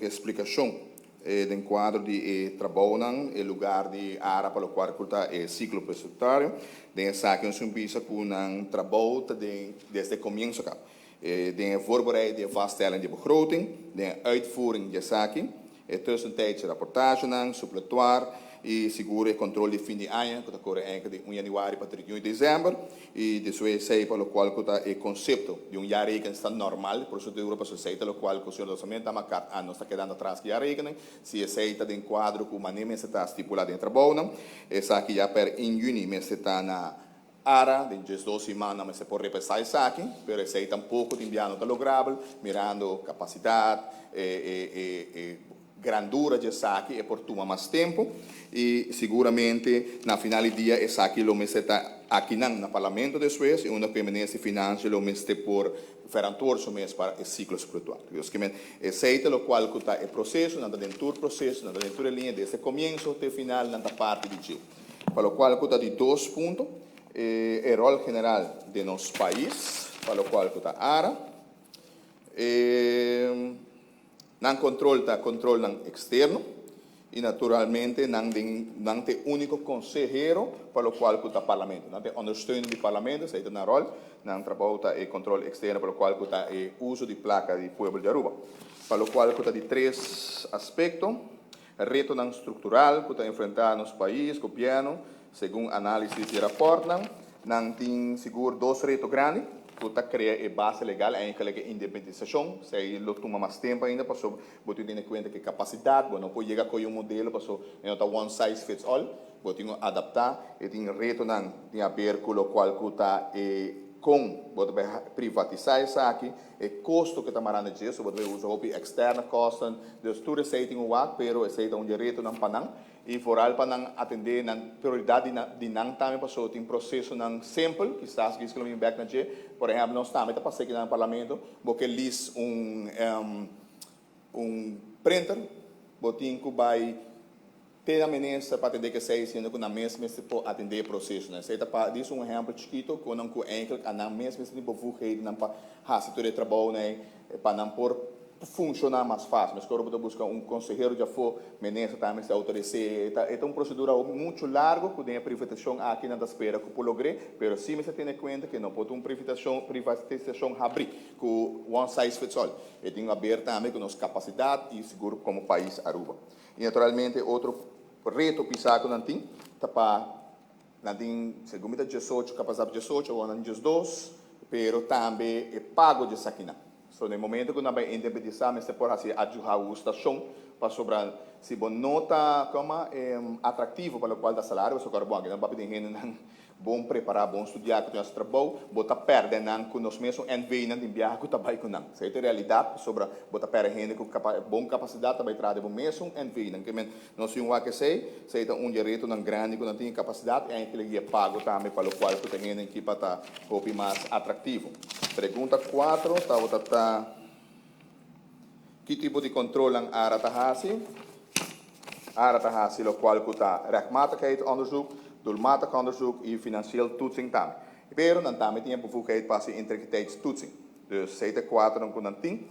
Eigenlijk e splikashon den kuadro di e trabounan, e lugar di ARA pa lokual ku ta e siklo presupuestario. Den esaki nos tin bisa ku nan trabou ta den desde komienso kaba. Den e voorbereid di e vaststelling di e begroting, den e uitvoering di esaki, e tussentijdse rapportagenan, supletoire i sigur e kontrol di fin di aña ku ta kore eigenlijk di un januari pa 31 di desèmber i despues esei pa lokual ku ta e konsepto di un jaarrekening sta normal, prosedura pasobra esei ta lokual ku señor Dosamente a makart a nos ta kedando atras ku jaarrekening, si esei ta den kuadro ku manera mester ta stipulá den e trabounan, esaki ya per 1 yüni mester ta na Ara, den 12 siman mester por repesá esaki, pero esei tampoko tin bia no ta lograbel, mirando kapasidat, e grandura di esaki e por tuma mas tempu i siguramente na final di dia esaki lo mester ta akinan na Parlamento despues i unda ku e Minister di Finansia lo mester por verantwoord su mes pa e siklo spiritual. Dios ke men esei ta lokual ku ta e proseso, nan ta den tur proseso, nan ta den tur e liña desde komienso te final nan ta parti di dje. Pa locual cu ta di dos punto, e rol general den nos pais, pa locual cu ta ARA, e nan control ta controlnan externo y naturalmente nan den nan ta e unico consehero pa locual cu ta Parlamento. Nan ta e ondersteuning di Parlamento, esey ta nan rol, nan trabou ta e control externo pa locual cu ta e uso di placa di pueblo di Aruba. Pa locual cu ta di tres aspecto, Retonan struktural ku ta enfrentá nos pais, gobièrnu, segun análisis di rapòrtnan, nan tin sigur dos reto grandi ku ta krea e base legal, eigenlijk e independisashon, esei lo tuma mas tempu ainda pasobra bo tin tene kuenta ku e kapasidat, bo no por yega koyo un modelo pasobra e no ta one size fits all, bo tin ku adaptá, e tin retonan tin haber ku lokual ku ta e kon bo ta bai privatisá esaki. E kosto ku ta mará na dje, so bo ta bay usa hopi externe kosten, dus tur esei tin un wak, pero esei ta un dje retonan pa nan i vooral pa nan atendé nan prioridat di nan di nan tambe paso tin prosesonan simpel, kisas Giske lo bin bek na dje, por ehèmpel nos tambe ta pas'é kinan na parlamento, bo ke lease un un printer, bo tin ku bay Te na minister pa atendé kesei siendo ku nan mes mester por atendé e prosesonan. Esei ta pa dis un ehèmpel chikito ku nan ku eindelijk a nan mes mester tin bevoegdheden pa hasi tur e trabounan ei pa nan por funshoná mas fásil. Meskor ora bo ta buska un konsehero djafó, minister tambe mester outoris'é. E ta e ta un prosedura hopi muchu largu ku den e privatishon aki nan ta spera ku por logr'é, pero sí mester tene kuenta ku e no por ta un privitashon privatisashon habrí ku one size fits all. E tin haber tambe ku nos kapasidat i sigur komo pais Aruba. I naturalmente otro reto pisá ku nan tin ta pa nan tin segun mi ta 18 kapasidat pa 18 awor nan 12 pero tambe e pago di esakinan. So na e momento ku nan bai independisá mester por hasi ajuhustashon pasobra si bo no ta koma atraktivo pa lokual ta salario pasobra kòrda bon aki nan papia den hendenan Bon prepará, bon studiá ku tin hasi trabou, bo ta pèrdè nan ku nos mesun NV-nan tin biaha ku ta bai ku nan. Esei ta e realidat pasobra bo ta pèrdè hende ku bon kapasidat ta bai traha den bo mesun NV-nan. Ke men nos tin wak esei, esei ta un di e retonan grandi ku nan tin e kapasidat i enkele di e pago tambe pa lokual ku ta hende ki pa ta hopi mas atraktivo. Pregunta kuatro tabata ta. Ki tipo di kontrolnan ARA ta hasi? ARA ta hasi lokual ku ta rechtmatigheid onderzoek, doelmatig onderzoek i financieel toetsing tambe. Pero nan tambe tin e bevoegdheid pa hasi integriteitstoetsing. Dus esei ta e kuaternan ku nan tin.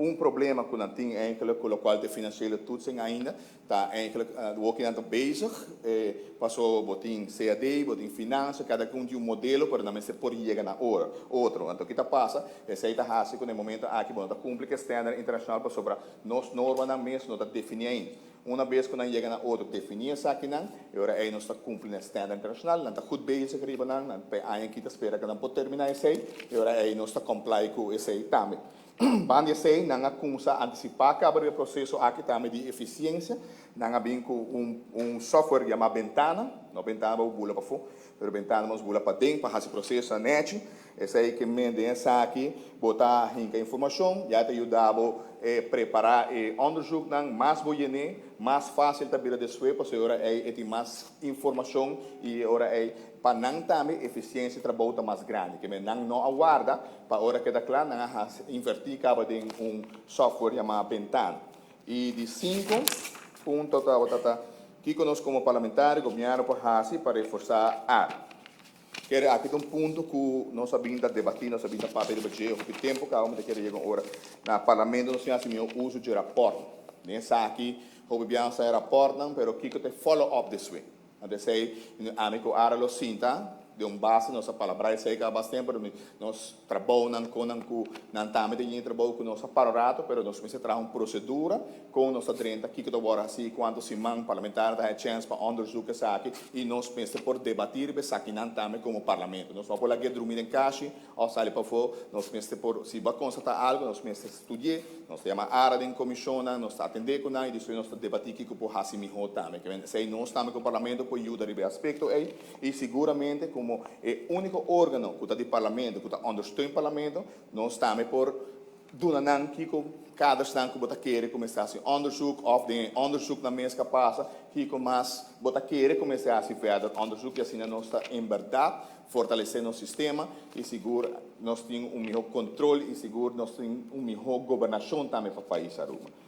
Un problema ku nan tin eigenlijk ku lokual ta e financiële toetsing ainda Ta eigenlijk wou kinan ta bezig paso bo tin CAD, bo tin finansa, kada un tin un modelo pero nan mester por yega na ora otro. Anto ki ta pasa? Esei ta hasi ku na e momento aki bo no ta kumpli ku e standard internashonal pasobra nos normanan mes no ta defini ainda. Una bes ku nan yega na otro defini esakinan, e ora ei nos ta kumpli na e standard internashonal. Nan ta goed bezig riba nan, nan pa e aña aki ta spera ku nan por termina esei, e ora ei nos ta comply ku esei tambe. Banda di esei, nan a kumsa antisipá kaba riba e proseso aki tambe di efisiensia. Nan a bin ku un un software yamá Bentana, no bentana pa bo bula pafó, pero bentana pa nos bula paden pa hasi prosesonan nèchi. Esei ke men den esaki bo ta hinka informashon, ya e ta yuda bo prepará e ònderzoeknan, mas bo yen'é, mas fásil ta bira despues pasobra e ora ei e tin mas informashon i e ora ei pa nan tambe efisiensia di trabou ta mas grandi. Ke men nan no a warda Pa ora keda kla nan a hasi invertí kaba den un software yamá Bentana. I di sinku punto tabata ta kiko nos komo parlamentario, gobièrnu por hasi pa reforsá ar. Kere aki un punto ku nos a bin ta debatí, nos a bin ta papia riba dje hopi tempu kaba, mi ta kere yega un ora na parlamento nos tin hasi mihó uso dje rapòrt. Den esaki hopi bia nos ta e rapòrtnan, pero kiko ta e follow up despues? Anto esei ami ku Ara lo sinta den un base, nos a palabrá esei kaba bas tempu, pero nos trabounan kon nan ku nan tambe ta yega trabou ku nos a para un rato, pero nos mester traha un prosedura kon nos ta drenta, kiko ta wòrdu hasí, kuantu siman parlamentario ta haña chèns pa ònderzoek esaki i nos mester por debatí riba esakinan tambe komo parlamento. Nos no por lag'é drumi den kashi òf sali pafó, nos mester por, si bo a konstatá algu, nos mester studi'é, nos ta yama Ara den komishonnan, nos ta atendé ku nan i despues nos ta debatí kiko por hasi mihó tambe. Ke men esei nos tambe komo parlamento por yuda riba e aspekto ei i siguramente komo e úniko órgano ku ta di parlamento, ku ta òndersteun parlamento, nos tambe por duna nan kiko kadersnan ku bo ta kere ku mester hasi onderzoek òf den e onderzoeknan mes ku a pasa, kiko mas bo ta kere ku mester hasi verder onderzoek i asina nos ta en bèrdat fortalesé nos sistema i sigur nos tin un mihó kontrol i sigur nos tin un mihó gobernashon tambe pa pais Aruba.